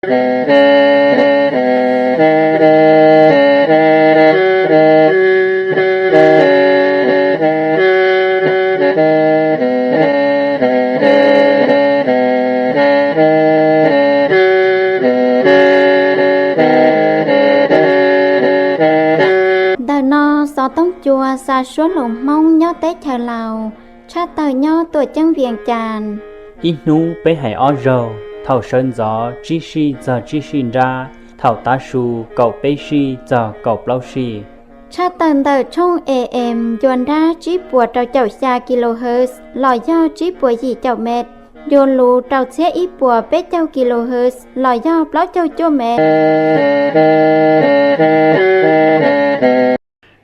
Ntawm no xov tooj cua xa suab hluas Hmoob nyob teb chaws Laus, tshaj tawm nyob Tuam Ceeb Vias Cas. Ib hnub peb hais ob zaug, thaum sawv ntxov tsib sij txog tsib sij nrab, thaum tav su kaum peb sij txog kaum plaub sij. Tshaj tawm ntawm tshooj A M ncua nrab tsib puas rau caum xya kilohertz los yog tsib puas yim caum met, ncua luv rau txhiab ib puas peb caug kilohertz los yog plaub caug cuaj met.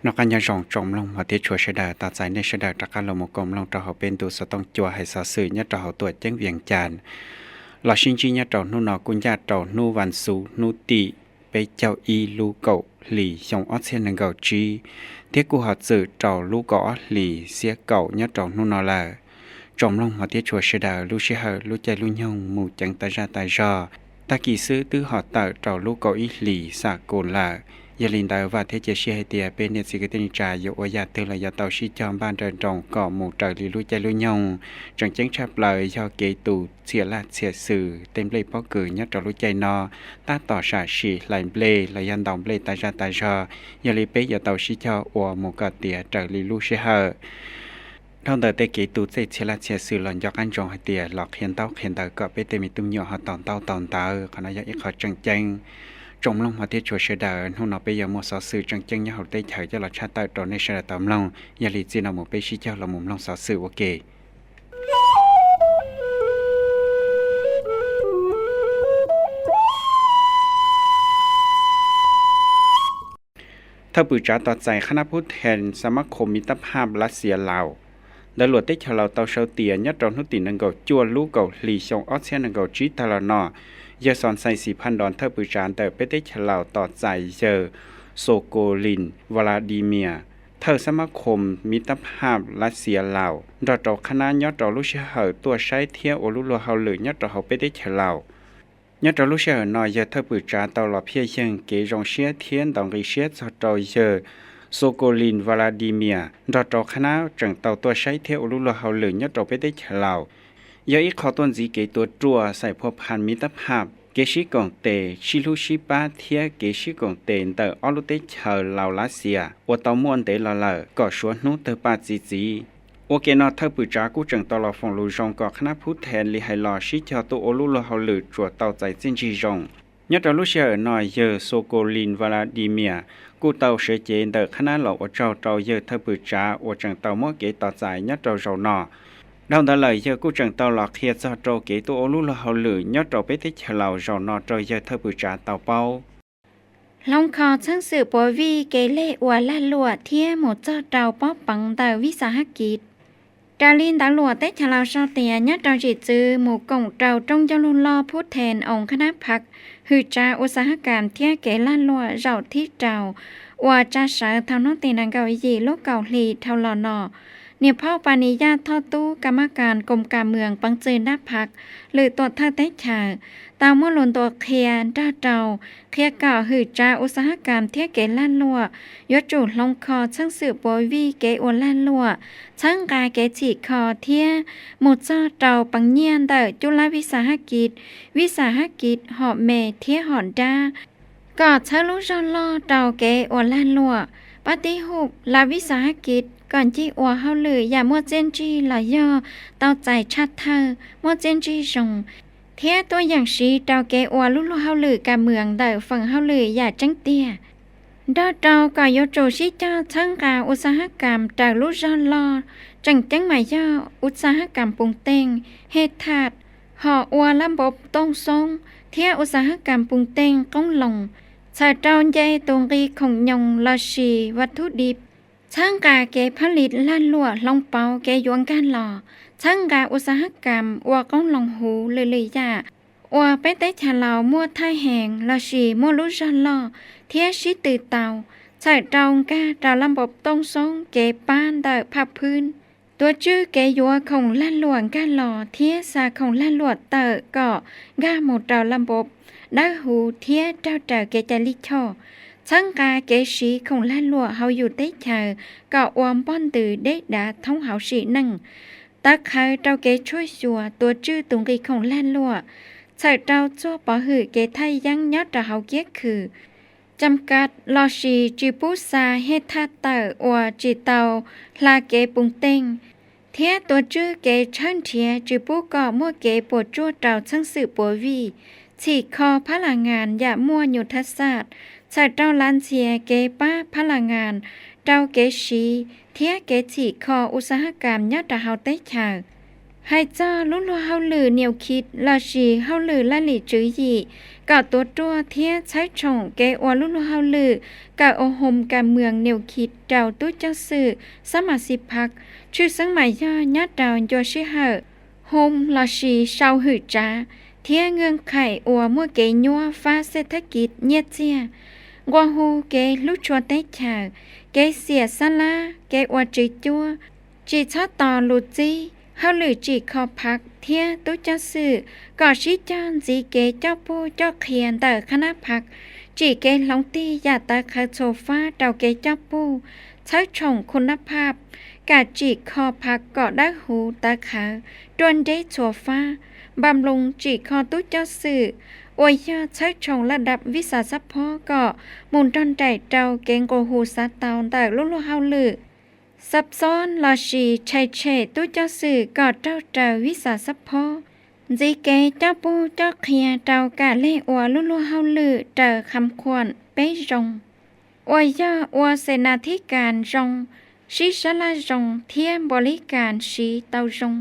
Noj qab nyob zoo tsoom mloog hmov thiab tshua sawv daws, tos txais nej sawv daws rov qab los mus koom mloog rau hauv peb ntu xov tooj cua hais xov xwm nyob rau hauv Tuam Ceeb Vias Cas. Los sib ntsib nyob rau hnub no kuj ncaj rau hnub vas xuv hnub tim peb caug ib lub kaum hlis xyoo ob txhiab nees nkaum tsib, thiab kuj ho txwm rau lub kaum ob hlis xiab kaum nyob rau hnub no lawm. Tsoom mloog hmov thiab tshua sawv daws, lub sij hawm lub caij lub nyoog mus ceev tas zaj tas zog, tag kis xwb twb ho tawm rau lub kaum ib hlis xam kus lawm. Yog li ntawd vam thiab cia siab hais tias peb niam txiv kwv tij neej tsa yuav ua yam twg los yuav tau sib cog npaj nrawm nroos kom mus raws li lub caij lub nyoog. Tseem ceeb tshaj plaws yog kev tu txhiam laj txhiam xwm tej nplej pob kws nyob rau lub caij no tab tom sam sim hlais nplej los yog ntaus nplej tas zaj tas zog. Yog li peb yuav tau sib cog ua mus kom tiav raws li lub sij hawm. Dhau ntawm tej kev tu txhiam laj txhiam xwm los nco qab ntsoov hais tias los qhia ntaub qhia ntawv kom peb tej me tub me nyuam ho tau ntaub tau ntawv, qhov no yog ib qho tseem ceeb. Tsoom mloog hmov thiab tshua sawv daws, hnub no peb yuav muaj xov xwm tseem ceeb nyob hauv teb chaws coj los tshaj tawm rau nej sawv daws tau mloog. Yog li txij no mus peb sib cog los mus mloog xov xwm ua ke. Thawj pwm tsav tos txais qhab nab phub then xa mab khom miv tab phaj Lav Xias Laus. Ntawv luam teb chaws Laus tau sau tias nyob rau hnub tim nees nkaum cuaj lub kaum hli xyoo ob txhiab nees nkaum tsib tag los no, yawg Xos Ntxhais Xis Phaj Nros thawj pwm tsav ntawm peb teb chaws Laus tos txais yawg Sokolin Vladimir, thawj xa mab khom miv tab phaj Lav Xias Laus nrog rau qhab nab nyob rau lub sij hawm tuaj saib thiab ua lub luag hauj lwm nyob rau hauv peb teb chaws Laus. Nyob rau lub sij hawm no yawg thawj pwm tsav tau los phiaj yeeg kev zoo siab thiab ntaus nqi siab txog rau yawg Sokolin Vladimir nrog rau qhab nab tseem tau tuaj saib thiab ua lub luag hauj lwm nyob rau peb teb chaws Laus. Yog ib qho tuaj ntxiv kev tuav ruaj xaim phua phan miv tab phaj, kev sib koom tes sib hlub sib pab thiab kev sib koom tes ntawm ob lub teb chaws Laus Lav Xias uas tau muaj ntev los lawm kom suav hnub tawg paj txi txiv. Ua ke no thawj pwm tsav kuj tseem tau los foom lus zoo kom qhab nab phub then li hais los sib cog tuaj ua lub luag hauj lwm tsuas tau txais txiaj ntsig zoo. Nyob rau lub sij hawm no yawg Sokolin Vladimir kuj tau sawv cev ntawm qhab nab los ua tsaug rau yawg thawj pwm tsav uas tseem tau muab kev tos txais nyob rau zaum no. Dhau ntawd lawm yawg kuj tseem tau los qhia txog rau kev tuaj ua lub luag hauj lwm nyob rau peb teb chaws Laus zaum no rau yawg thawj pwm tsav tau paub. Hloov kho txheeb xwm puav vij kev leg ua lag luam thiab mus txog rau pob peev ntawm vij xas hab kiv. Raws li ntawv luam teb chaws Laus sau tias nyob rau zim txwv mus koom rau roob ncauj lug loj phub then oos qhab nab phaj hwm tsav ua xas hab kas thiab kev lag luam zaum thib rau uas tsa sawv thaum hnub tim nees nkaum yim lub kaum hli dhau los no, niam phauj Pas Nis Yaj thoj tub kas mab kas koom kas mwm peev txwv nab phaj lwm tuam thawj teb chaws tau muaj lus ntuas qhia nrog rau qhia kom hwm tsav ua xas hab kas thiab kev lag luam yuav tsum hloov kho txheeb xwm puav vij kev ua lag luam, txhawb nqa kev txhim kho thiab mus txog rau peev nyiaj ntawm cub lab vij xas hab kiv, vij xas hab kiv hom me thiab hom dab, kom txhawb lub zog loj rau kev ua lag luam, pab tib hum lab vij xas hab kiv kom ncig ua hauj lwm yam muaj txiaj ntsig los yog tau txais tshaj thawj muaj txiaj ntsig zoo, thiab tuaj yeem siv rau kev ua lub luag hauj lwm kas mwm ntawm feem hauj lwm yam tseeb tiag. Nrog rau kom yuav tsum sib cog txhawb nqa ua xas hab kas raws lub zog loj, tseem ceeb mas yog ua xas hab kas pus teej, hej thaj, hom ua lab npauv tooj xoob thiab ua xas hab kas pus teej qoob loo, txhawm rau nce tus nqi khoom nyoos lossis vas thub di, txhawb nqa kev phab li lag luam hloov pauv kev yuav nkag los, txhawb nqa ua xas hab kas ua qoob loo huv lwm lwm yam uas peb teb chaws Laus muaj thaij heev lossis muaj lub zog loj thiab sib tw tau, txhawm rau nkag rau lab npauv tooj xoob kev pab ntawm phaj phwb, tuav tswj kev yuav khoom lag luam nkag los thiab xa khoom lag luam tawm kom nkag mus rau lab npauv dawb huv thiab raug raws kev cai lij choj, txhawb nqa kev siv khoom lag luam hauv yus teb chaws kom ua npoj ntws deb dav thoob hauv sim neej. Tawv qhawv rau kev tshuaj xyuas tuav tswj tus nqi khoom lag luam, txhawm rau txuag pov hwm kev thaj yeeb nyob rau hauv kiab khw, cam kav lossis tsis pub xa hej thaj tawm uas tsis tau hla kev pus teej, thiab tuav tswj kev tshawb nrhiav tsis pub kom muaj kev puas tsuaj rau txheej xwm puav vij, txhim kho phab las ngas yam muaj nyus thaj xaj, txhawm rau lav ntxhias kev pab phab las ngas rau kev siv thiab kev txhim kho u xa haj kam nyob rau hauv teb chaws. Hais txog lub luag hauj lwm niam khiv lossis hauj lwm laj lim tswv yim kom tuav ruaj thiab txhawb tshoom kev ua lub luag hauj lwm kawm au hoos kam mwas niam khiv rau tub coj xwm xab mas xi phaj, tshwj xeeb mas yog nyob rau ncua sij hawm hoos lossis sau hwm tsav thiab nwj qhaim uas muaj kev nyuab fab xej thab kiv nyiaj txiag, nqua hu kev hlub tshua teb chaws, kev xiam xab lab, kev ua tswv cuab, tsis txhob tos lus txib. Hauj lwm tsim kho phaj thiab tub coj xwm kom sib cog ntxiv kev coj puj coj qhia ntawm qhab nab phaj, tsim kev hloov tig yam tawv qhawv txhua fab rau kev coj puj, txhawb tshoom khu nab phaj, kam tsim kho phaj kom dawb huv tawv qhawv, ruaj nreb txhua fab. Npam Nploos tsim kho tub coj xwm uas yog txhawb tshoom laj dab vij xav xab phob kom mus nrog nraim rau kev nqua hu xav tau ntawm lub luag hauj lwm. Xab xob lossis tshais tshem tub coj xwm kom raug raws vij xav xab phob. Ntxiv kev coj puj coj qhia rau kam leg ua lub luag hauj lwm raws kham khuam peb zoo, uas yog ua xes nas thib kas zoo, sib sab laj zoo thiab npau li kas siv tau zoo.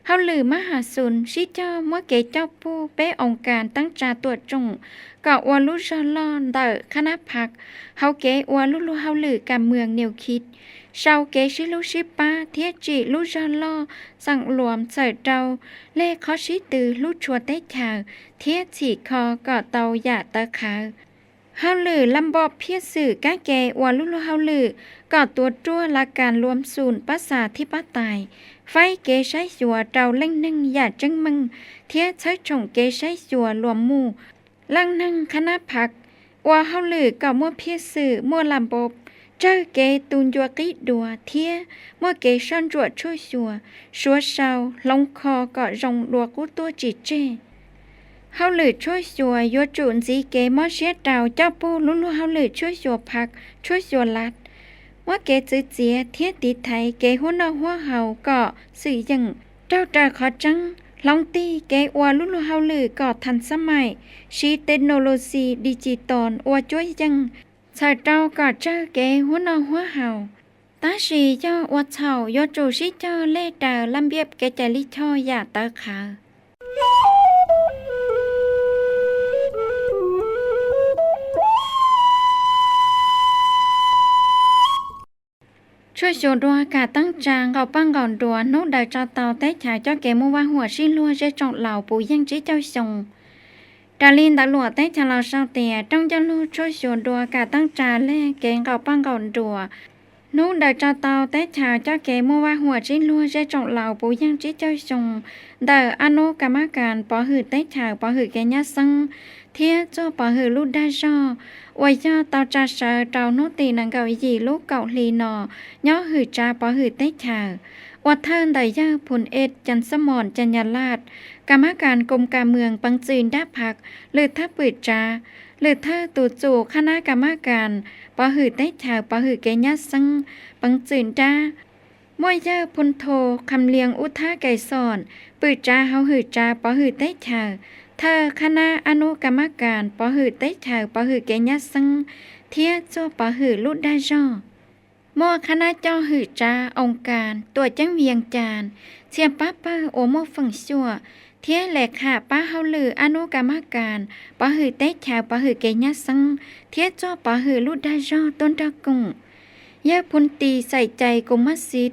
Hauj lwm mab has xus sib cog muab kev coj puj peb oos kas teeb tsa tuam tsoom kom ua lub zog loj ntawm qhab nab phaj hauv kev ua lub luag hauj lwm kam mwas niam khiv, sau kev sib hlub sib pab thiab tsim lub zog loj xeem luas txhawm rau leg qhov sib tw hlub tshua teb chaws thiab txhim kho kom tau yam tawv qhawv. Hauj lwm laj npoj phiaj xwm kab ke ua lub luag hauj lwm kom tuav ruaj lav kas luas xum pab xas thib pab tais, faib kev saib xyuas rau leej neeg yam tseeb meej thiab txhawb tshoom kev saib xyuas luas muj. Leej neeg qhab nab phaj ua hauj lwm kom muaj phiaj xwm muaj laj npoj, tsawg kev tu ncua qib dua thiab muaj kev soj ntsuam tshuaj xyuas, suav sau hloov kho kom zoo dua qub tuaj tsis tseg. Hauj lwm tshuaj xyuas yuav tsum ntxiv kev mob siab rau coj puj lub luag hauj lwm tshuaj xyuas phaj, tshuaj xyuas laj, muab kev txwv txiav thiab tiv thaiv kev huab noj huab haus kom xwm yeem, raug raws qhov tseeb, hloov tig kev ua lub luag hauj lwm kom thas xab maim, siv technology digital ua cuab yeej, txhawm rau kom tsawg kev huab noj huab haus. Tab sis yog ua txhaum yuav tsum sib cog leg raws laj npiab kev cai lij choj yam tawv qhawv. Tshuaj xyuas dua kam teeb tsa nqaum paj nqaum nruas hnub daws tso tau teb chaws coj kev muaj vaj huam sib luag zej tsoom laus puv yeej tsib caug xyoo. Raws li ntawv luam teb chaws laus sau tias rooj ncauj lug tshuaj xyuas dua kam teeb tsa leg kev nqaum paj nqaum nruas hnub daws tso tau teb chaws coj kev muaj vaj huam sib luag zej tsoom laus puv yeej tsib caug xyoo ntawm Ab Nub Kas Mab Kas pov hwm teb chaws pov hwm kev nyab xeeb thiab txuag pov hwm lub dag zog uas yog tau tsa sawv rau hnub tim nees nkaum yim lub kaum hli no nyob hwm tsav pov hwm teb chaws. Ua thawj ntawm yawg Phum Ej Cas Xab Mom Cas Nyas Laj, Kas Mab Kas Koom Kas Mwas Peev Txwm Nrab Phaj, lwm thawj pwm tsav, lwm thawj tus txum qhab nab Kas Mab Kas pov hwm teb chaws pov hwm kev nyab xeeb Peev Txwm Nrab, muaj yawg Phum Tho Kham Lias Ub Thab Kais Xom, pwm tsav hauv hwm tsav pov hwm teb chaws, thawj qhab nab Ab Nub Kas Mab Kas pov hwm teb chaws pov hwm kev nyab xeeb thiab txuag pov hwm lub dag zog. Muaj qhab nab coj hwm tsav Oos Kas Tuam Ceeb Vias Cas, txhia pab pawg uas muaj feem xyuam, thiab lem kham pab hauj lwm Ab Nub Kas Mab Kas pov hwm teb chaws pov hwm kev nyab xeeb thiab txuag pov hwm lub dag zog tuaj nrog koom. Yawg Phum Tis Xais Cais Koos Mab Xis,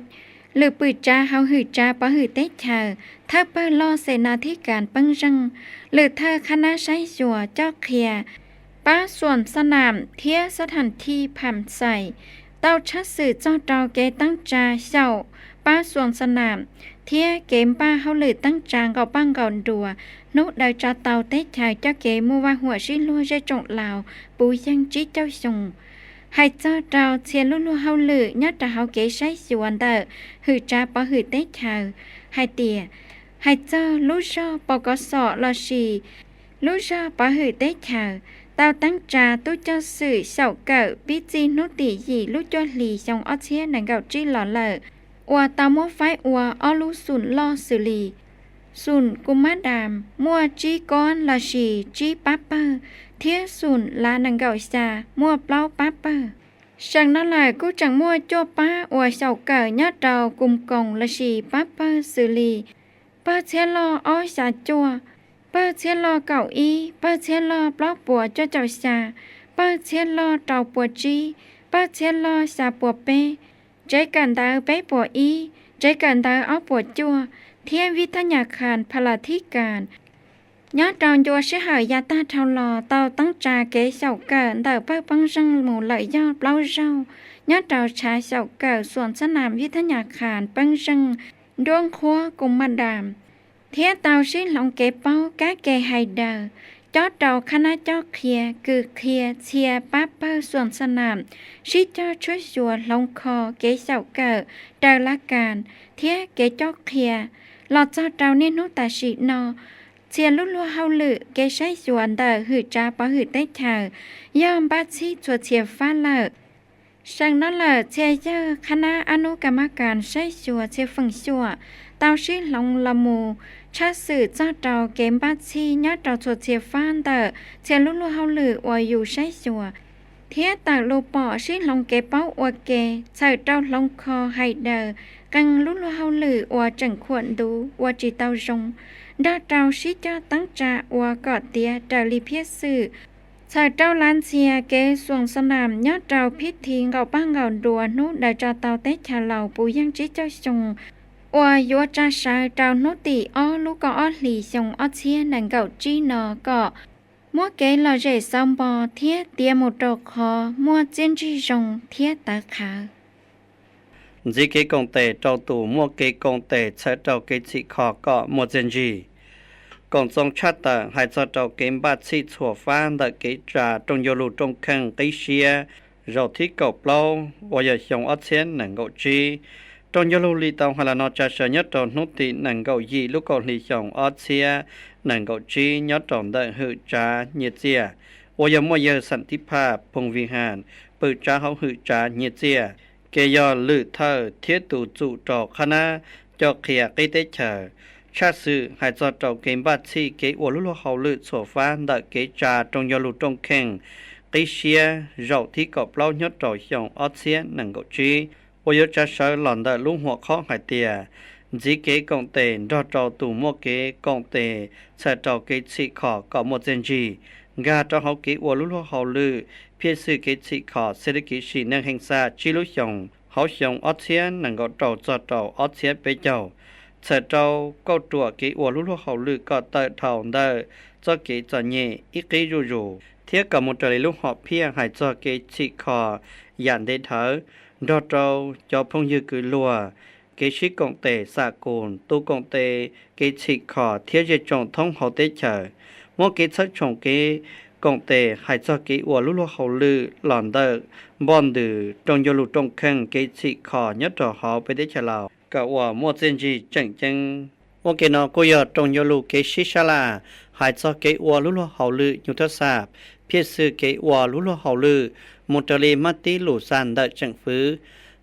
lwm pwm tsav hauv hwm tsav pov hwm teb chaws, thawj pawg loj Xes Nas Thib Kas Peeb Zeej, lwm thawj qhab nab saib xyuas coj qhia pab xuam xa nam thiab sab tham thij pham xais, tau tshaj xwm txog rau kev teeb tsa xyaum pab xuam xa nam thiab kev npaj hauj lwm teeb tsa nqaum paj nqaum nruas hnub daws tsa tau teb chaws coj kev mus vaj huam sib luag zej tsoom laus puv yeej tsib caug xyoo. Hais txog rau txhia lub luag hauj lwm nyob rau hauv kev saib xyuas ntawm hwm tsav pov hwm teb chaws hais tias, hais txog lub zog pos kov xom lossis lub zog pov hwm teb chaws, tau teeb tsa tub coj xwm xyaum kawm pib txij hnub tim yim lub cuaj hlis xyoo ob txhiab nees nkaum tsib los lawm, uas tau muab faib ua ob lub xum loj xws li xum Ku Mab Dam muaj tsib kob lossis tsib pab pawg, thiab xum Lav nees nkaum xya muaj plaub pab pawg. Seem no lawm kuj tseem muaj cuaj pab uas xyaum kawm nyob rau Kum Koos lossis pab pawg xws li pawg txhiab loj ob xya cuaj, pawg txhiab loj kaum ib, pawg txhiab loj plaub puas cuaj caum xya, pawg txhiab loj rau puas tsib, pawg txhiab loj xya puas peb, tsev kawm ntawv peb puas ib, tsev kawm ntawv ob puas cuaj, thiab vib thab nyas khas pha las thib kas. Nyob rau ncua sij hawm yav tag dhau los tau teeb tsa kev xyaum kawm ntawm pawg poob zeej mus lawm yog plaub zaug nyob rau tshav xyaum kawm xuam txhab nam vib thab nyas khas poob zeej nruab nqhuab Ku Mab Dam, thiab tau sib hloov kev paub kab ke hais daws cob rau qhab nab cob qhia kws qhia txhia pab pawg xuam txhab nam sib cog tshuab xyuas hloov kho kev xyaum kawm raws laj kas thiab kev cob qhia. Los txog rau niaj hnub tam sim no, txhia lub luag hauj lwm kev saib xyuas ntawm hwm tsav pov hwm teb chaws yog npaj txhij txhua txhia fab lawm. Seem no lawm txhia yawg qhab nab ab nub ka mab kas saib xyuas txhia feem xyuam tau sib hloov los mus tshaj xwm txog rau kev npaj txhij nyob rau txhua txhia fab ntawm txhia lub luag hauj lwm uas yus saib xyuas, thiab tawm lus pom sib hloov kev paub ua ke txhawm rau hloov kho hais daws qee lub luag hauj lwm uas tseem khuam ntuv ua tsis tau zoo, nrog rau sib cog teeb tsa ua kom tiav raws li phiaj xwm. Txhawm rau lav ntxhias kev xuam xa nam nyob rau phib thi nqaum paj nqaum nruas hnub daws tsa tau teb chaws Laus puv yeej tsib caug xyoo uas yuav tsa sawv rau hnub tim ob lub kaum ob hlis xyoo ob txhiab nees nkaum tsib no kom muaj kev lom zem xauv npo thiab tiav mus rau qhov muaj txiaj ntsig zoo thiab tawv qhawv. Ntxiv kev koom tes rau tus muaj kev koom tes txhawm rau kev txhim kho kom muaj txiaj ntsig. Koom txoos tshaj tawm hais txog rau kev npaj txhij txhua fab ntawm kev tsa rooj yuav lug rooj kheej qib siab zaum thib kaum plaub uas yog xyoo ob txhiab nees nkaum tsib. Rooj yuav lug li tau hais los no tsa sawv nyob rau hnub tim nees nkaum yim lub kaum hli xyoo ob txhiab nees nkaum tsib nyob rau ntawm hwm tsav nyiaj txiaj uas yog muaj yawg Xam Thib Phaj Phoom Vij Ham pwm tsav hauv hwm tsav nyiaj txiaj, ces yog lwm thawj thiab tus txum rau qhab nab coj qhia qib teb chaws. Tshaj xwm hais txog rau kev npaj txhij kev ua lub luag hauj lwm txhua fab ntawm kev tsa rooj yuav lug rooj kheej qib siab zaum thib kaum plaub nyob rau xyoo ob txhiab nees nkaum tsib uas yuav tsa sawv los ntawm lub huam qhob hais tias ntxiv kev koom tes nrog rau tus muaj kev koom tes txhawm rau kev txhim kho kom muaj txiaj ntsig nkag rau hauv kev ua lub luag hauj lwm phiaj xwm kev txhim kho xeb lib kiv sim neej heej xaj tsib lub xyoos hauv xyoo ob txhiab nees nkaum rau txog rau ob txhiab peb caug, txhawm rau kauj ruam kev ua lub luag hauj lwm kom tawm dhau ntawm txoj kev txom nyem ib qib zuj zus thiab kom mus raws li lub hom phiaj hais txog kev txhim kho yam ntev dhawv, nrog rau cov phooj ywg kwv luag, kev sib koom tes xam kus, tu koom tes kev txhim kho thiab zej tsoom thoob hauv teb chaws, muab kev txhawb tshoom kev koom tes hais txog kev ua lub luag hauj lwm los ntawm npoj ntws rooj yuav lug rooj kheej kev txhim kho nyob rau hauv peb teb chaws Laus kom ua muaj txiaj ntsig tseem ceeb. Ua ke no kuj yog rooj yuav lug kev sib sab laj hais txog kev ua lub luag hauj lwm nyuj thab xaj, phiaj xwm kev ua lub luag hauj lwm mus raws li mab tib lus xa ntawm tseem fwv.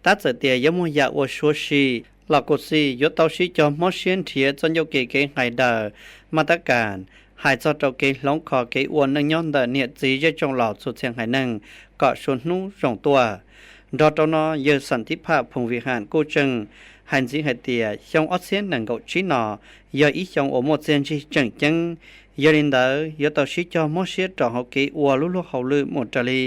Tab txawm tias yuav muaj yam ua suav sim los kuj xij yuav tau sib cog mob siab nrhiav txoj ncauj ke kev hais daws maj tab kas hais txog rau kev hloov kho kev ua neej nyob ntawm niam txiv zej tsoom laus txhua txhia haiv neeg kom suav hnub zoo tuaj. Nrog rau no yawg Xam Thib Phaj Phoom Vij Ham kuj tseem hais ntxiv hais tias xyoo ob txhiab nees nkaum tsib no yog ib xyoo uas muaj txiaj ntsig tseem ceeb. Yog li ntawd yuav tau sib cog mob siab rau hauv kev ua lub luag hauj lwm mus raws li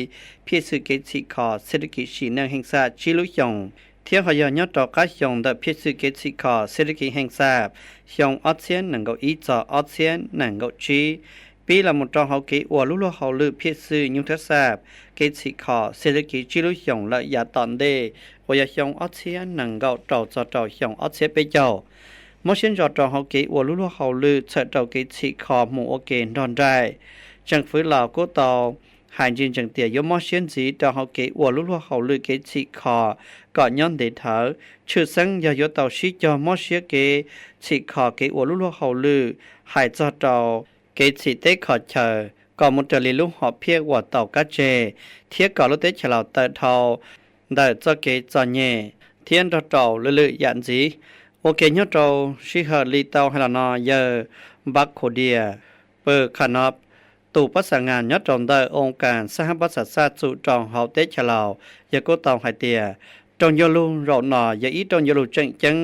phiaj xwm kev txhim kho xeb lib kiv sim neej heej xaj tsib lub xyoos, thiab ho yog nyob rau qab xyoo ntawm phiaj xwm kev txhim kho xeb lib kiv heej xaj xyoo ob txhiab nees nkaum ib txog ob txhiab nees nkaum tsib, pib los mus rau hauv kev ua lub luag hauj lwm phiaj xwm nyuj thab xaj kev txhim kho xeb lib kiv tsib lub xyoos lawm yav tom ntej uas yog xyoo ob txhiab nees nkaum rau txog rau xyoo ob txhiab peb caug. mob siab ntso rau hauv kev ua lub luag hauj lwm txhawm rau kev txhim kho mus ua ke nrog nraim. Tseem fwv Laus kuj tau hais ntsis ntsees tias yuav mob siab ntxiv rau hauv kev ua lub luag hauj lwm kev txhim kho kom nyob ntev dhawv. Tshwj xeeb yog yuav tau sib cog mob siab kev txhim kho kev ua lub luag hauj lwm hais txog rau kev txhim teb kho chaw kom mus raws li lub hom phiaj uas tau kab tseg, thiab kom lub teb chaws Laus tawm dhau ntawm txoj kev txom nyem thiab nrog rau lwm lwm yam ntxiv. Ua ke nyob rau sij hawm li tau hais los no, yawg Npab Khus Dias Pw Kha Nov, tus pab xa nga nyob rau ntawm oo kas xab hab pab xa xaj txum rau hauv teb chaws Laus, yawg kuj tau hais tias rooj ncauj lug zaum no yog ib rooj ncauj lug tseem ceeb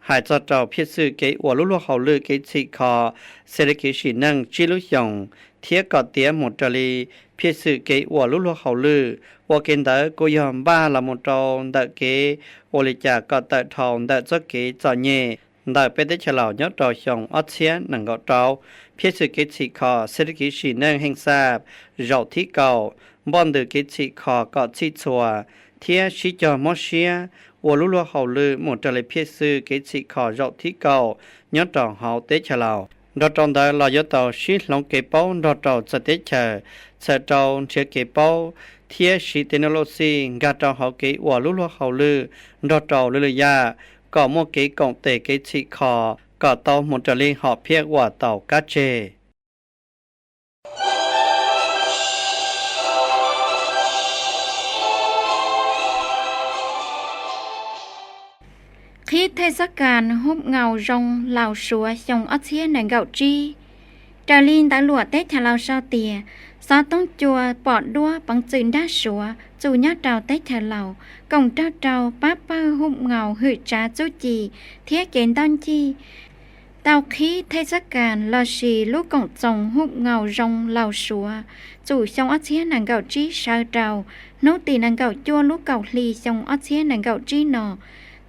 hais txog rau phiaj xwm kev ua lub luag hauj lwm kev txhim kho xes li kev sim neej tsib lub xyoos, thiab kom tiav mus raws li phiaj xwm kev ua lub luag hauj lwm. Ua ke ntawd kuj yog npaj los mus rau ntawm kev ua li cas kom tawm dhau ntawm txoj kev txom nyem ntawm peb teb chaws Laus nyob rau xyoo ob txhiab nees nkaum rau, phiaj xwm kev txhim kho xes li kev sim neej heej xaj zaum thib kaum, npoj ntws kev txhim kho kom txhij txhua, thiab sib cog mob siab ua lub luag hauj lwm mus raws li phiaj xwm kev txhim kho zaum thib kaum nyob rau hauv teb chaws Laus. Nrog rau ntawd los yuav tau sib hloov kev paub nrog rau txawv teb chaws, txhawm rau nrhiav kev paub thiab siv technology nkag rau hauv kev ua lub luag hauj lwm nrog rau lwm lwm yam kom muaj kev koom tes kev txhim kho kom tau mus raws li hom phiaj uas tau kab tseg. Qhib thej xab kas hub ngaus zoo Laus Suav xyoo ob txhiab nees nkaum tsib. Raws li ntawv luam teb chaws Laus sau tias, xov tooj cua pom duab peev txwm nrab Suav txum nyob rau teb chaws Laus koom nrog rau pab pawg hub ngaus hwm tsav txuj ci thiab kev ntoj ncig tau qhib thej xab kas lossis lub koom txoos hub ngaus zoo Laus Suav txum xyoo ob txhiab nees nkaum tsib sawv rau hnub tim nees nkaum cuaj lub kaum hli xyoo ob txhiab nees nkaum tsib no,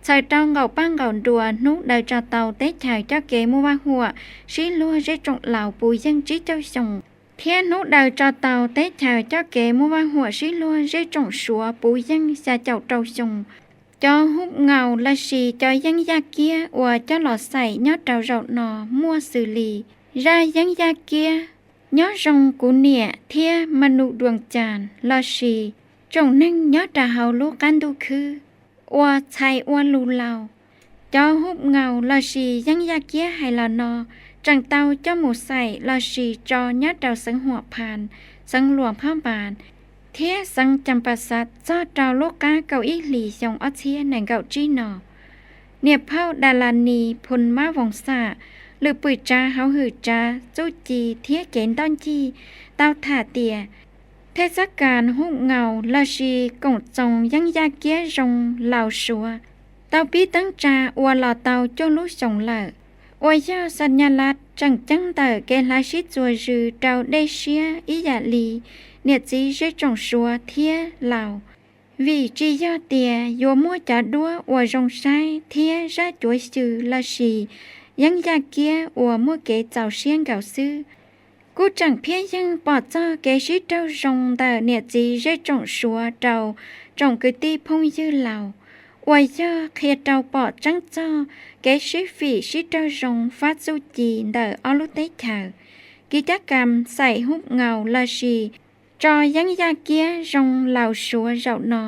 txhawm rau nqaum paj nqaum nruas hnub daws tso tau teb chaws coj kev muaj vaj huam sib luag zej tsoom Laus puv yeej tsib caug xyoo, thiab hnub daws tso tau teb chaws coj kev muaj vaj huam sib luag zej tsoom Suav puv yeej xya caum rau xyoo. Cov hub ngaus lossis cov yeeb yaj kiab uas coj los xaim nyob rau zaum no muaj xws li zaj yeeb yaj kiab Nyob Zoo Kuv Niam thiab Manu Duas Cas lossis Tsoom Neeg Nyob Rau Hauv Lub Qab Ntuj Khwb, Ua Txhais Ua Lus Laus. Cov hub ngaus lossis yeeb yaj kiab hais los no tseem tau coj mus xaim lossis tso nyob rau xeev Huam Phas, xeev Luas Phab Npas, thiab xeev Cas Pas Xav txog rau lub qab kaum ib hlis xyoo ob txhiab nees nkaum tsib no. Niam phauj Das Las Nis Phoo Mab Voos Xam, lwm pwm tsav hauv hwm tsav txuj ci thiab kev ntoj ncig, tau tham tias thej xab kas hub ngaus lossis koom txoos yeeb yaj kiab zoo Laus Suav tau pib teeb tsa ua los tau cuaj lub xyoos lawm, uas yog Xa Nyas Las tseem ceeb ntawm kev hlawv sib txuas zws rau dej siab ib yam li niam txiv zej tsoom Suav thiab Laus. Vim tsis yog tias yuav muaj cov duab uas zoo saib thiab zaj cuav xyw lossis yeeb yaj kiab uas muaj kev txaus siab nkaus xwb, kuj tseem phiaj yeej pom txog kev sib raug zoo ntawm niam txiv zej tsoom Suav rau tsoom kwv tij phooj ywg Laus, uas yog qhia rau pom tseeb txog kev sib fim sib raug zoo fab txuj ci ntawm ob lub teb chaws. Kiv cab kas xaim hub ngaus lossis tso yeeb yaj kiab zoo Laus Suav zaum no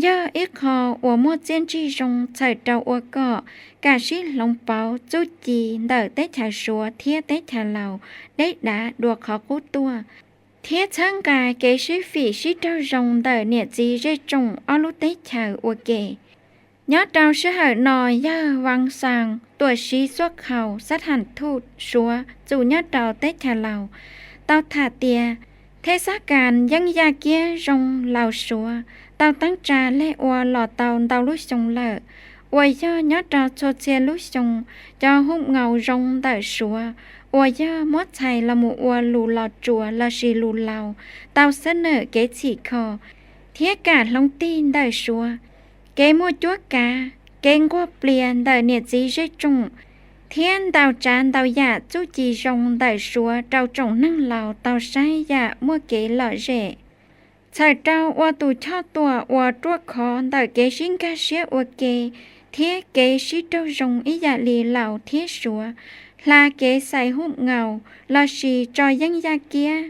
yog ib qho uas muaj txiaj ntsig zoo txhawm rau ua kom kam sib hloov pauv txuj ci ntawm teb chaws Suav thiab teb chaws Laus deb dav dua qhov qub tuaj, thiab txhawb nqa kev sib fim sib raug zoo ntawm niam txiv zej tsoom ob lub teb chaws ua ke. Nyob rau sij hawm no yawg Vas Xaas tuam siv xuaj khaus xab ham thuj Suav txum nyob rau teb chaws Laus tau tham tias thej xab kas yeeb yaj kiab zoo Laus Suav tau teeb tsa leg ua los tau ntau lub xyoo lawm, uas yog nyob rau txhua txhia lub xyoo cov hub ngaus zoo ntawm Suav uas yog muab txhais los mus ua lus Los Tsuas lossis lus Laus tau xab nawm kev txhim kho thiab kam hloov tig ntawm Suav, kev muaj cuab kav, kev nquag plias ntawm niam txiv zej tsoom, thiab ntau tsav ntau yam txuj ci zoo ntawm Suav rau tsoom neeg Laus tau saib yam muaj kev lom zem. Txhawm rau ua tus choj tuam uas ruaj khov ntawm kev sib nkag siab ua ke thiab kev sib raug zoo ib yam li Laus thiab Suav hla kev xais hub nkaus lossis tso yeeb yaj kiab.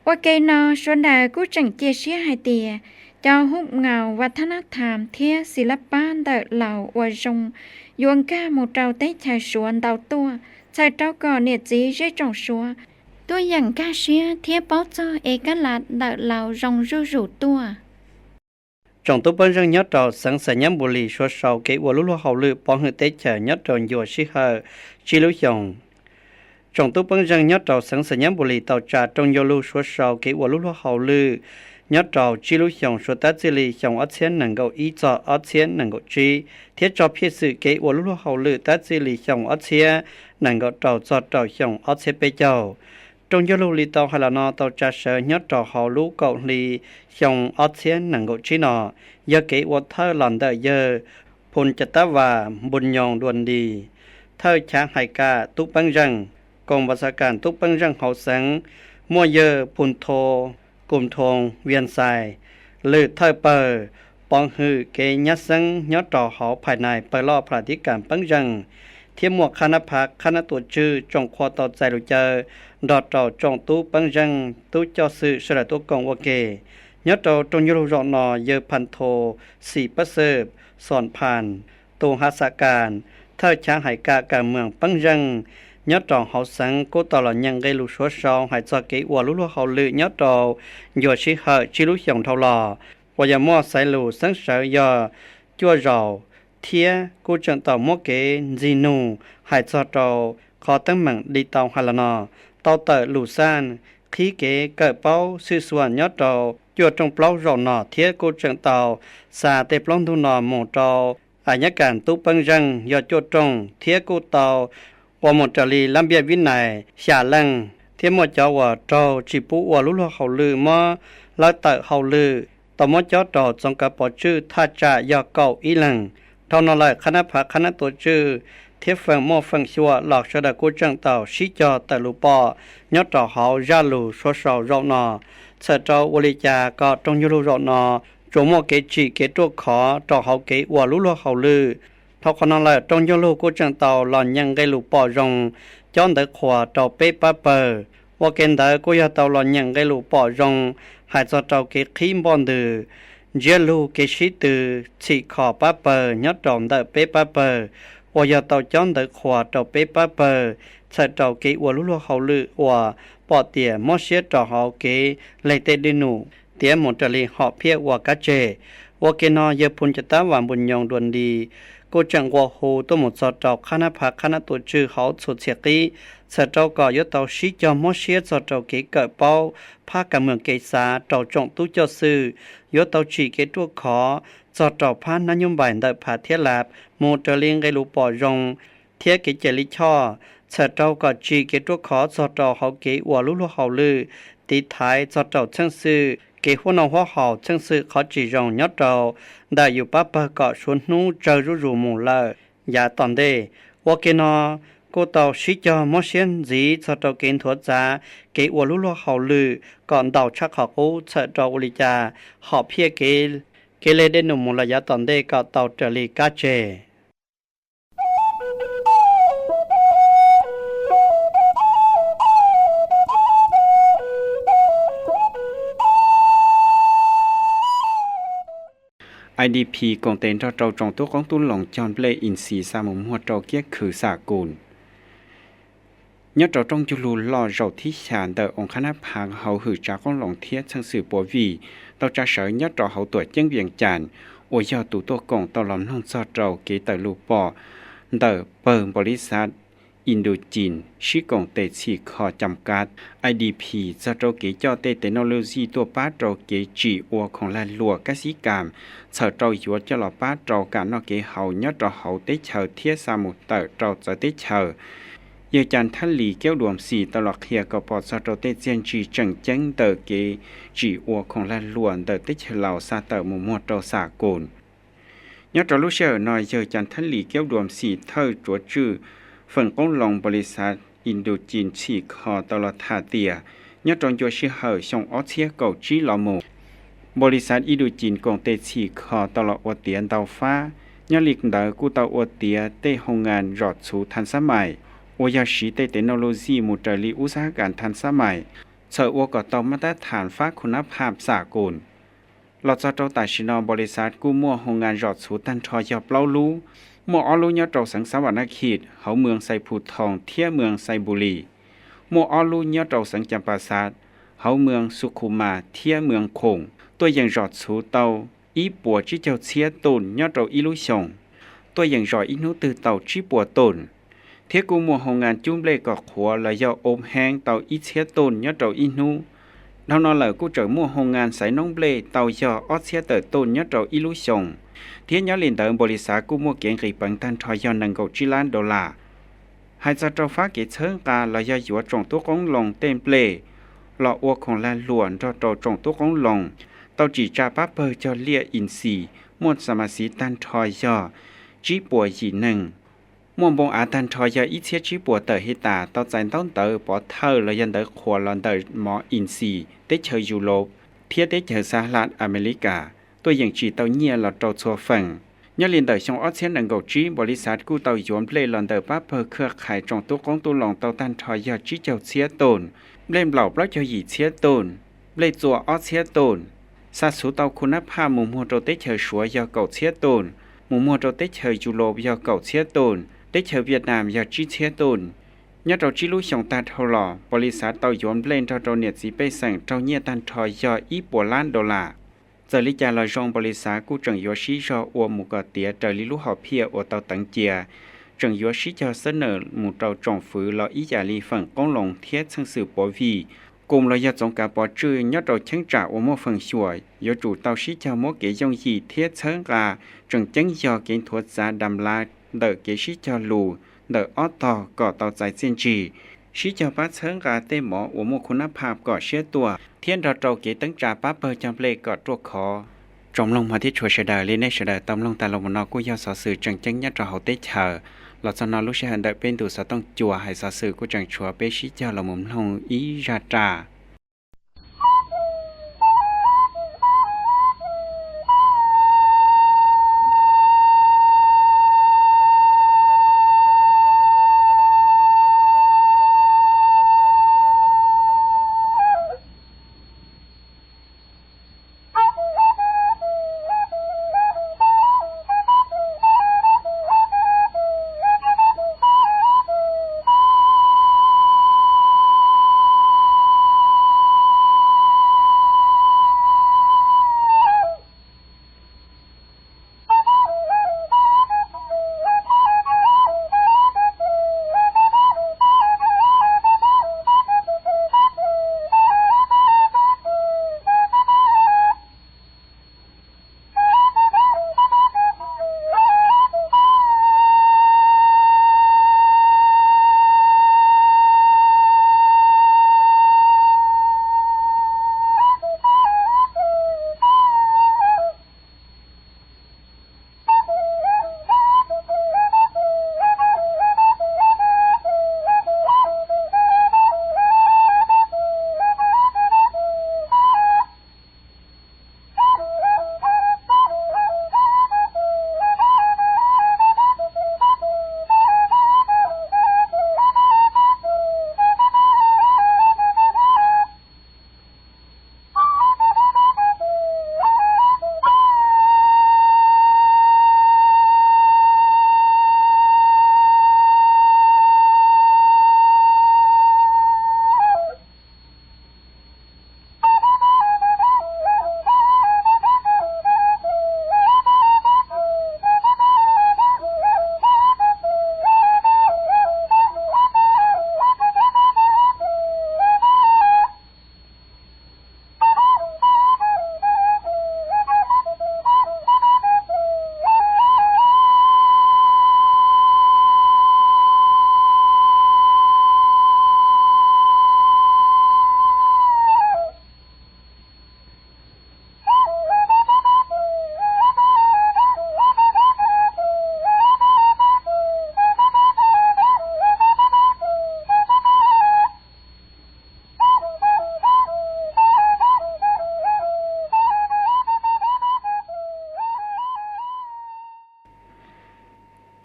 Ua ke no, Suav Daws kuj tseem cia siab hais tias cov hub nkaus vas thab nab tham thiab xis lab pab ntawm Laus uas zoo yuav nkag mus rau teb chaws Suav ntau tuaj, txhawm rau kom niam txiv zej tsoom Suav tuaj yeem nkag siab thiab paub txog ev kab las ntawm Laus zoo zuj zus tuaj. Tsoom tub peeb zeej nyob rau xeev Xais Nyab Npus Lis suav sau kev ua lub luag hauj lwm pov hwm teb chaws nyob rau ncua sij hawm tsib lub xyoos. Tsoom tub peeb zeej nyob rau xeev Xais Nyab Npus Lis tau tsa rooj ncauj lug suav sau kev ua lub luag hauj lwm nyob rau tsib lub xyoos suav tab txij li xyoo ob txhiab nees nkaum ib txog ob txhiab nees nkaum tsib, thiab tso phiaj xwm kev ua lub luag hauj lwm tab txij li xyoo ob txhiab nees nkaum rau txog rau xyoo ob txhiab peb caug. Rooj ncauj lug li tau hais los no tau tsa sawv nyob rau hauv lub kaum hli xyoo ob txhiab nees nkaum tsib no, yog kev ua thawj los ntawm yawg Phum Cas Tab Vas Npus Nyoos Duas Nlis, thawj chav hais kam tub peeb zeej, koos vas xav kas tub peeb zeej hauv xeev, muaj yawg Phum Tho Kus Thoo Vias Xais, lwm thawj pawg pov hwm kev nyab xeeb nyob rau hauv phais nais pawg loj phas tiv kas peeb zeej, thiab muaj qhab nab phav qhab nab tuam tswj tsoom qhua tau txais lus caw nrog rau tsoom tub peeb zeej tub coj xwm sawv daws tuaj koom ua ke. Nyob rau rooj ncauj lug zaum no, yawg Phas Tho Xis Pab Xwb Xos Phas, tus has xav kas, thawj chav hais kam kas mees peeb zeej nyob rau hauv xeev kuj tau los nyeem nqe lus suav sau hais txog kev ua lub luag hauj lwm nyob rau ncua sij hawm tsib lub xyoos dhau los, uas yog muaj xaiv lus xeeb sawv yog cuaj zaus, thiab kuj tseem tau muab kev ntxig nug hais txog rau qhov teeb meem li tau hais los no, tau tawm lus xaj qhib kev kawm paub xwj xuam nyob rau cuaj rooj plaub zaum no, thiab kuj tseem tau xa tej plaub ntug no mus rau a nyab kas tub peeb zeej yog cuaj rooj, thiab kuj tau ua mus raws li lab npiaj vib nais xya leej, thiab muaj cov uas raug tsis pub ua lub luag hauj lwm muab lawb tawm hauj lwm, tau muab cob rau txoov kav pov tswj thaj tsam yog kaum ib leeg. Dhau no lawm, qhab nab phav qhab nab tuam tswj thiab feem muaj feem xyuam los sawv daws kuj tseem tau sib cog tawm lus pom nyob rau hauv zaj lus suav sau zaum no, txhawm rau ua li cas kom rooj ncauj lug zaum no tsuas muaj kev tsim kev ruaj khov rau hauv kev ua lub luag hauj lwm. Dhau qhov no lawm, rooj ncauj lug kuj tseem tau los nyeem nqe lus pom zoo cob ntawv qhuas rau peb pab pawg. Ua ke ntawd kuj yog tau los nyeem nqe lus pom zoo hais txog rau kev qhib npoj ntws, ntsiab lug kev sib tw, txhim kho pab pawg nyob rau ntawm peb pab pawg, uas yog tau cob ntawv qhuas rau peb pab pawg txhawm rau kev ua lub luag hauj lwm uas pom tias mob siab rau hauv kev leg tej dej num tiav mus raws li hom phiaj ua kab tseg. Ua ke no, yawg Phum Cas Tab Vas Npus Nyoos Duas Nlis kuj tseem nqua hu tuaj mus txog rau qhab nab phav qhab nab tuam tswj hauv txhua txhia qib, txhawm rau kom yuav tau sib cog mob siab txog rau kev kawm paub phab kas mees kev xav rau tsoom tub coj xwm, yuav tau tsim kev ruaj khov txog rau phab nab nyob npaim ntawm phav thiab lab mus raws li nqe lus pom zoo thiab kev cai lij choj, txhawm rau kom tsim kev ruaj khov txog rau hauv kev ua lub luag hauj lwm, tiv thaiv txog rau txheej xwm kev huab noj huab haus, txheej xwm qhov tsis zoo nyob rau ntawm yus pab pawg kom suav hnub tsawg zuj zus mus lawm yav tom ntej. Ua ke no, kuj tau sib cog mob siab ntxiv txog rau kev nthuav txav kev ua lub luag hauj lwm kom ntau tshaj qhov qub, txhawm rau ua li cas hom phiaj kev leg dej num mus lawm yav tom ntej kom tau raws li kab tseg. I D P koom tes nrog rau tsoom tub qoob tub loo cog nplej in xi xa mus muag rau kiab khw xa kus. Nyob rau rooj ncauj lug loj zaum thib xya ntawm oo qhab nab phav hauv hwm tsav qoob loo thiab txheej xwm puav vij tau tsa sawv nyob rau hauv tuam ceeb Vias Cas, uas yog tus tuaj koom tau los mloog txog rau kev tawm lus pom ntawm pawg npaus lis xav Indochine sib koom tes txhim kho cam kav I D P txog rau kev coj tej technology tuaj pab rau kev tsim ua khoom lag luam kab xib kam, txhawm rau yuav coj los pab rau kam noj kev haus nyob rau hauv teb chaws thiab xa mus tawm rau txawv teb chaws. Yawg Cas Thab Lis Kiaub Duas Xis tau los qhia kom pom txog rau tej txiaj ntsig tseem ceeb ntawm kev tsim ua khoom lag luam ntawm teb chaws Laus xa tawm mus muag rau xa kus. Nyob rau lub sij hawm no, yawg Cas Thab Lis Kiaub Duas Xis thawj tsuav tswj feem qoob loo npaus lis xav Indochine txhim kho tau los tham tias, nyob rau ncua sij hawm xyoo ob txhiab kaum tsib los mus, npaus lis xav Indochine koom tes txhim kho tau los ua tiav ntau fab Nyob li ntawd kuj tau ua tiav tej hoo ngas zom txhuv thaj xab mais uas yog siv tej technology mus raws li ub xab kas thaj xab mais, txhawm ua kom tau mab tab thas fab khu nab phaj xam kum. Los txog rau tam sim no npaus lis xav kuj muaj hoo ngas zom txhuv tag nrho yog plaub lub, muaj ob lub nyob rau xeev Xav Vam Nas Khis hauv moos Xais Phu Thoo thiab moos Xais Npus Lis, muaj ob lub nyob rau xeev Cas Pas Xav hauv moos Xu Khu Mas thiab moos Khoom, tuaj yeem zom txhuv tau ib puas tsib caug txhiab tus nyob rau ib lub xyoos, tuaj yeem zom ib hnub twg tau tsib puas tus, thiab kuj muaj hoo ngas cub nplej kom qhuav los yog ob heev tau ib txhiab tus nyob rau ib hnub. Dhau no lawm kuj tseem muaj hoo ngas xaiv noob nplej tau yog ob txhiab tawm tus nyob rau ib lub xyoos, thiab nyob li ntawd npaus lis xav kuj muaj kev nqis peev tag nrho yog nees nkaum tsib lab dollar. Hais txog rau fab kev txhawb nqa los yog yuav tsoom tub qoob loo tej nplej los ua khoom lag luam nrog rau tsoom tub qoob loo, tau tsim tsa pab pawg cog liaj in xis muaj xam mas xiv tag nrho yog tsib puas yim neeg, muaj npoo av tag nrho yog ib txhiab tsib puas tawm hej tas tau txais ntaub ntawv pov thawj los yog ntawv qhuas los ntawm mov in xis teb chaws Yus Laus thiab teb chaws Xab Las Amelikas, tuaj yeem tsim tau nyiaj los rau txhua feem. Nyob li ntawm xyoo ob txhiab nees nkaum tsib npaus lis xav kuj tau yuav nplej los ntawm pab pawg khaj khais tsoom tub qoob tub loo tau tag nrho yog tsib caug txhiab tus, nplej nplaum plaub caug yim txhiab tus, nplej txua ob txhiab tus, xa txhuv tau khu nab phaj mus muag rau teb chaws Suav yog kaum txhiab tus, mus muag rau teb chaws Yus Laus yog kaum txhiab tus, teb chaws Vias Nas yog tsib txhiab tus. Nyob rau tsib lub xyoos tag dhau los npaus lis xav tau yuav nplej nrog rau niam txiv pej xeem raug nyiaj tag nrho yog ib puas lab dollar. Txawm li cas los zoo npaus lis xav kuj tseem yuav sib zog ua mus kom tiav raws li lub hom phiaj uas tau teev cia, tseem yuav sib cog xab nawm mus rau tsoom fwv los ib yam li feem qoob loo thiab txheej xwm pov vij, kum los yog txoov kav pov tswj nyob rau cheeb tsam uas muaj feem xyuam yuav tsum tau sib cog muab kev yooj yim thiab txhawb nqa, tseem ceeb yog kev nthuav txav dam lav ntawm kev sib cog lus ntawm ob tog kom tau txais txiaj ntsig, sib cog pab txhawb nqa tej mov uas muaj khu nab phaj kom siab tuaj thiab nrog rau kev teeb tsa pab pawg cog nplej kom ruaj khov. Tsoom mloog hmov thiab tshua sawv daws, li nej sawv daws tau mloog tas los mus no kuj yog xov xwm tseem ceeb nyob rau hauv teb chaws. Los txog no lub sij hawm ntawm peb ntu xov tooj cua hais xov xwm kuj tseem tshuav peb sib cog los mus mloog ib zaj raj.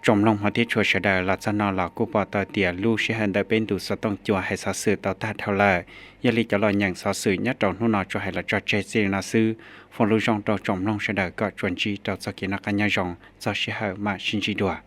Tsoom mloog hmov thiab tshua sawv daws, los txog no los kuj pom tau tias lub sij hawm ntawm peb ntu xov tooj cua hais xov xwm tau tag dhau lawm. Yog li cov los nyeem xov xwm nyob rau hnub no tsuas hais los tso tseg txij li no xwb. Foom lus zoo rau tsoom mloog sawv daws kom tsuas ntsib rau txoj kev noj qab nyob zoo, txog sij hawm mam sib ntsib dua.